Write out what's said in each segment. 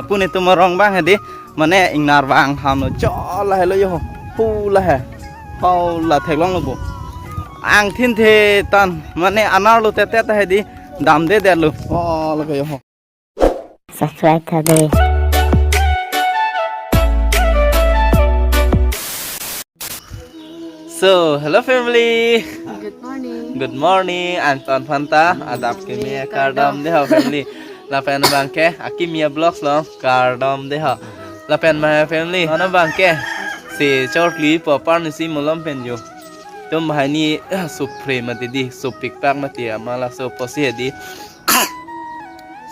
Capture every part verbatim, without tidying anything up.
Puni tum arong abang hedi, mane ingnar abang hamlo, chol lahelo yo, hu lahe, hau la theklonglo bo. Angthin the tan, mane anerlo tete ta hedi, damdedetlo. Oh, lake yo. Subscribe tha de. So, hello family. Good morning. Good morning. Anton aphanta adap kimi kardom dei ho family. Lapen abangke akimi vlogs along kardom dei ho. Lapen ma family, non abangke si chorkli po aparni si malom pen yo. Tum hai ni supre mati dei, supik pak mati ama laso pusi hedi.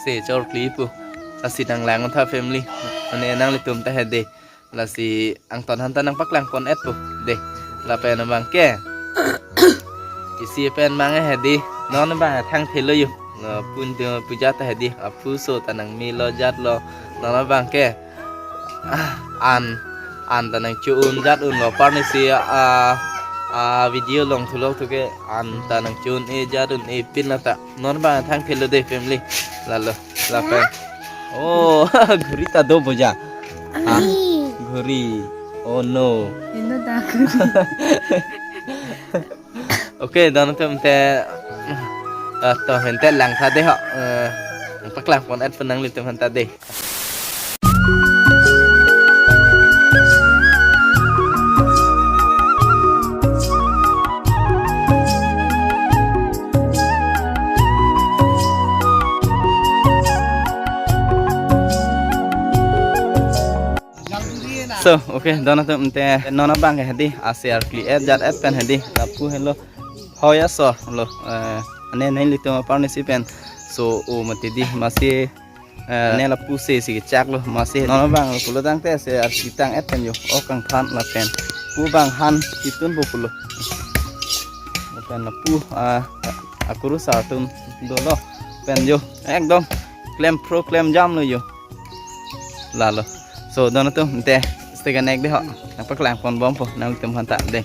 Si chorkli pu. Lasi nanglang tha family. Mane nanglitum ta hedi. Lasi Anton aphanta nangpaklang pon-et pu dei. Lapen abangke isi pen abang hedi, non abang thangthelo yo. Lapu-an tu puja ta hedi, aphu so ta nangmelo jatlo. Non abangke, ah, an, an ta nangcho-un jat-unlo aparni si, ah, ah, video along thulo thuke, an ta nangcho-un-e jat-un-e pin lata. Non abang thangthelo dei family. Lalo, lapen. Oh, ghuri ta do boja. Ah, ghuri. Oh no. Indo ta. Okay, don atum te, ah, to hente lang tha dei ho. Eh, paklang pon-et pu nanglitum aphanta dei. So, okay, don atum te non abangke hedi, asi arkli-et jat-et pen hedi, lapu helo. Hoya so lo, eh, ane nanglitum aparni si pen so-o mati dei, masi, eh, ne lapu se si kechaklo, masi non abang pulo tangte se arsi tang-et pen yo, ok kangthan lapen pu abang han kitun po pulo. Lapen lapu, ah, akurusar atum dolo pen yo, ekdom klem pro klem jamlo yo. Lalo. So, don atum te, stay connect dei ho. Nangpaklang pon bom po nanglitum aphanta dei.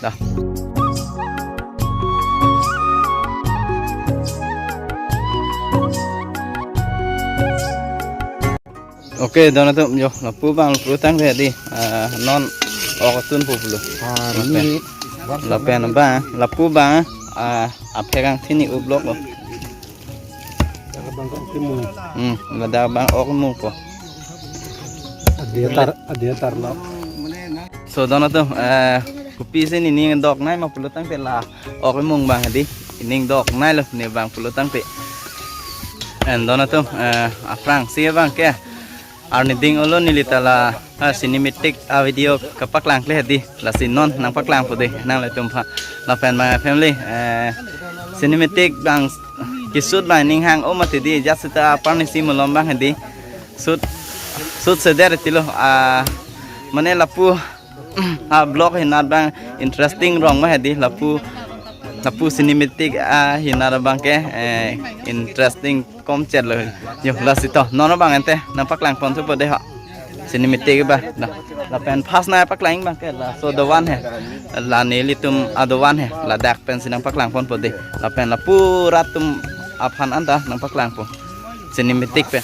Dah. Okay, don atum yo, lapu abang pulo tangte dei, ah, non ok tun po pulo. Ah, lapen, ini lapen abang, lapu abang, ah, aphek angthin ni ublok lo. Abang kok kimu. Hmm, ladak abang ok mu po. Adia tar, adia tarlo. So, don atum, eh, kopisi nening doknei ma pulo tangte la ok mung abang hedi. Nening dokneilo ne abang pulo tangte. And don atum, eh, aphrangsi abangke arni ding-olo neli ta la, ah, cinematic, ah, video kapaklang kle hedi. Lasi non nangpaklang po dei nanglitum aphan. Lapen ma family, eh, cinematic abang keshoot abang ning hang-o mati dei, just seta aparni si malom abang hedi. Shoot, shoot seder tilo, ah, mane lapu, ah, vlog hinat abang interesting rong ma hedi, lapu, lapu cinematic, ah, hinat abangke, eh, interesting komchet lo. Yo, lasi to, non abang ante nangpaklang pon thupo dei ho. Cinematic abang. Dah. Lapen first nangpaklang abangke laso dovan he. La nelitum adovan he. Ladak pensi nangpaklang pon po dei. Lapen lapu rat atum aphan anta nangpaklang po. Cinematic pen.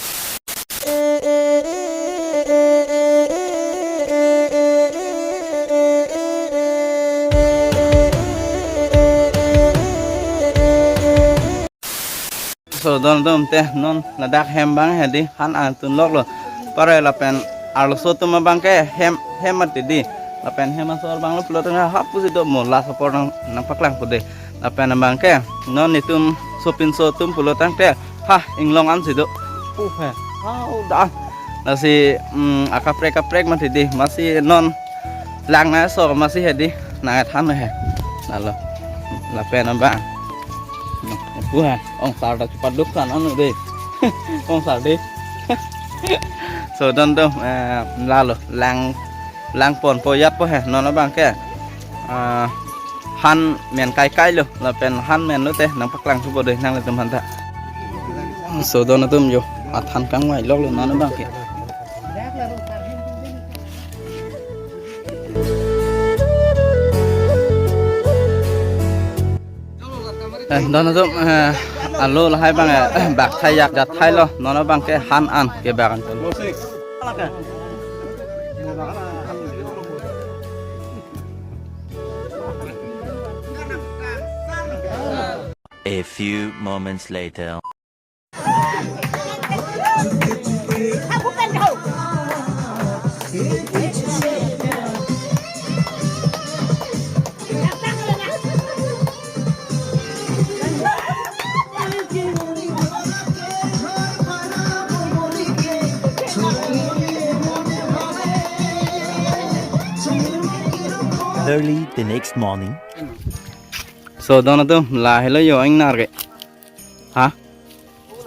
So, don atum te non ladak hem abang hedi, han angtun loklo. Pare lapen arloso atum abangke hem, hem mati dei. Lapen hem asor abang lo pulo tangte ha pusi do mo, last apor nang, nangpaklang po dei. Lapen abangke non netum sopinso atum pulo tangte ha inglong ansi do. Uh he. Hau da. Lasi, mm, akaprek kaprek mati dei. Masi non lang nangso masi hedi. Nangthan he. Lalo. Lapen abang. Pu he. Ongsar ta chepaduk san anu dei. Ongsar dei. So, don atum, eh, lalo lang, lang ponpo jat po he. Non abangke, ah, han men kaikai lo, lapen han men lote nangpaklang thupo dei nanglitum aphanta. So, don atum yo, athan kangvai loklo non abangke. Eh, don atum, eh, Alo lahai abang, eh, bak thai yak jat thailo, non abang ke han an ke bak an. A few moments later. Early the next morning. So, don atum, lahelo jo ingnar ke. Ha?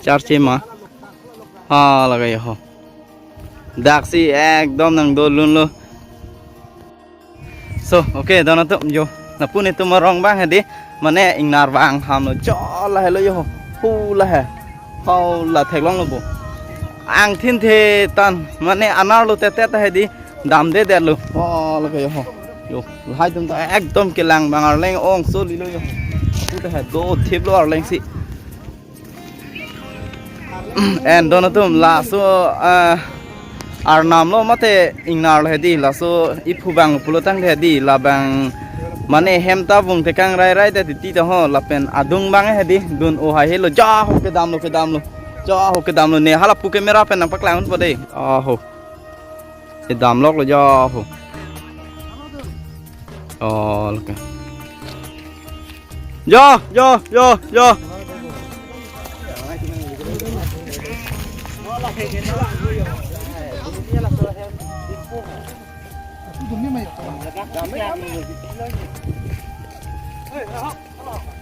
Charche ma? Ha, lake jo ho. Daksi ekdom nangdolunlo. So, okay, don atum jo. Lapu netum arong abang hedi. Mane ingnar abang hamlo. Jo lahelo jo ho. Hu lahe. Hau la theklonglo bo. Angthin the tan. Mane anerlo tetet hedi. Damdedetlo. Oh, lake jo ho. Jo, lahai atum ta ekdom kelang abang arleng ongsolilo jo. Hu ta he dothiplo arleng si. And don atum laso, ah, arnamlo mate ingnarlo hedi, laso iphu abang pulo tangte hedi, labang mane hem ta vung tekang rairai ta titi ta ho, lapen adung abang hedi, dun o hai helo, jo ho kedamlo, kedamlo, jo ho kedamlo, ne hala pu camera pen nangpaklang unpo de, aho. Kedamloklo jo ho. Oh, lake. Jo, jo, jo, jo.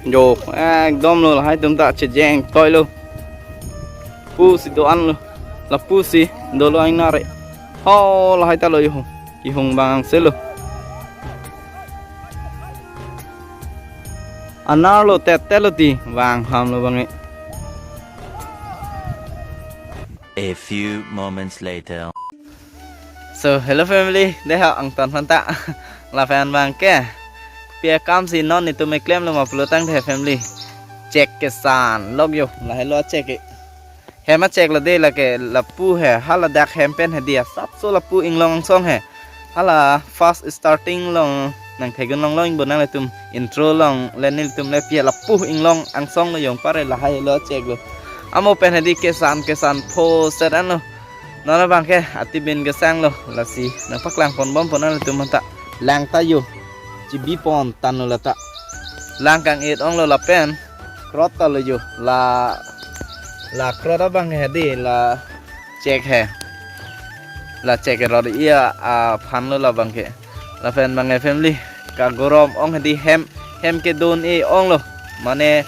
Jo, ekdom lo, lahai atum ta chejeng toilo. Pusi do-anlo. Lapusi dolo ingnar re. Ho, lahai ta lo jo ho. Kehung abang selo. Anerlo tetetlo ti, vang hamlo abang e. A few moments later. So, hello family, dei ho angtan aphanta. Lapen abang ke. Pi akam si non netum keklemlo ma pulo tangte family. Chek kesan lok jo, lahelo chek ke. Hem acheklo de lake lapu he, hala dak hem pen hedi asapso lapu inglong angsong he. Hala first starting along nangtheklong longlo ingbong nanglitum intro along le nelitum le pi lapu inglong angsonglo jongpar lahai lo cheklo. Amo pen hedi kesan kesan pho set anlo. Non abang ke atibin kesanglo lasi nangpaklang ponbompo nanglitum aphanta. Lang ta jo. Chibi pon tanlo lata. Lang kang-et onglo lapen. Krot ta lo jo. La, la krot abang hedi la chek he. La chek he rot iya aphanlo labang ke. Lapen abang ke family. Kagorom ong hedi hem, hem kedun-e onglo. Mane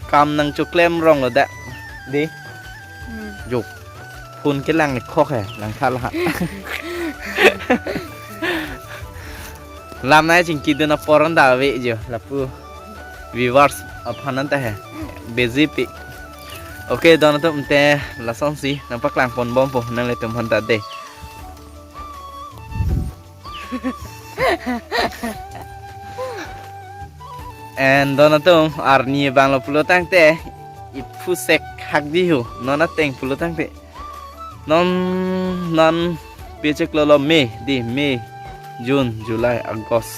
kam nangchoklem ronglo da. Di. Hmm. Jo. Phone kelang ni khok he, langtha la. Lam nai chingki dun apor an da ave jo, lapu. Viewers aphan an ta he. B J P. Okay, don atum te lasonsi nangpaklang ponbompo nanglitum aphanta de. And don atum arni abang lo pulo tangte iphu sek hak di ho non ateng pulo tangte non non pechek lo lo May di May, June, July, August,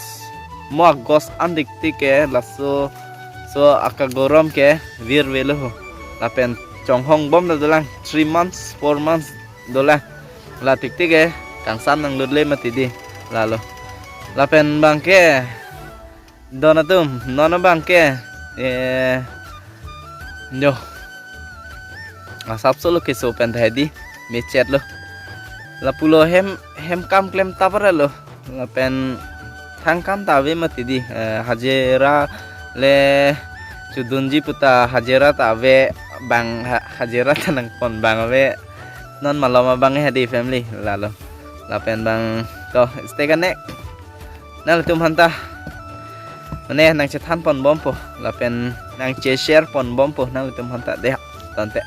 mo August antik tik ke laso so akagorom ke virvelo ho lapen chonghong bom ta dolang three months, four months dolang. La tik tik ke kangsam nanglutle mati di lalo. Lapen abang ke don atum non abang ke eh jo asapso lo keso pen ta hedi mechet lo. Lapulo hem hem kam klem ta para lo. Lapen thang kam ta ave mati di eh, hajira le chudunji puta hajira ta ave bang ha- hajira ta nangpon abang ave non malom abang hedi family lalo. Lapen abang to stay connect. Nanglitum aphanta mane nangchethan ponbompo lapen nangche share ponbompo nanglitum aphanta de tante.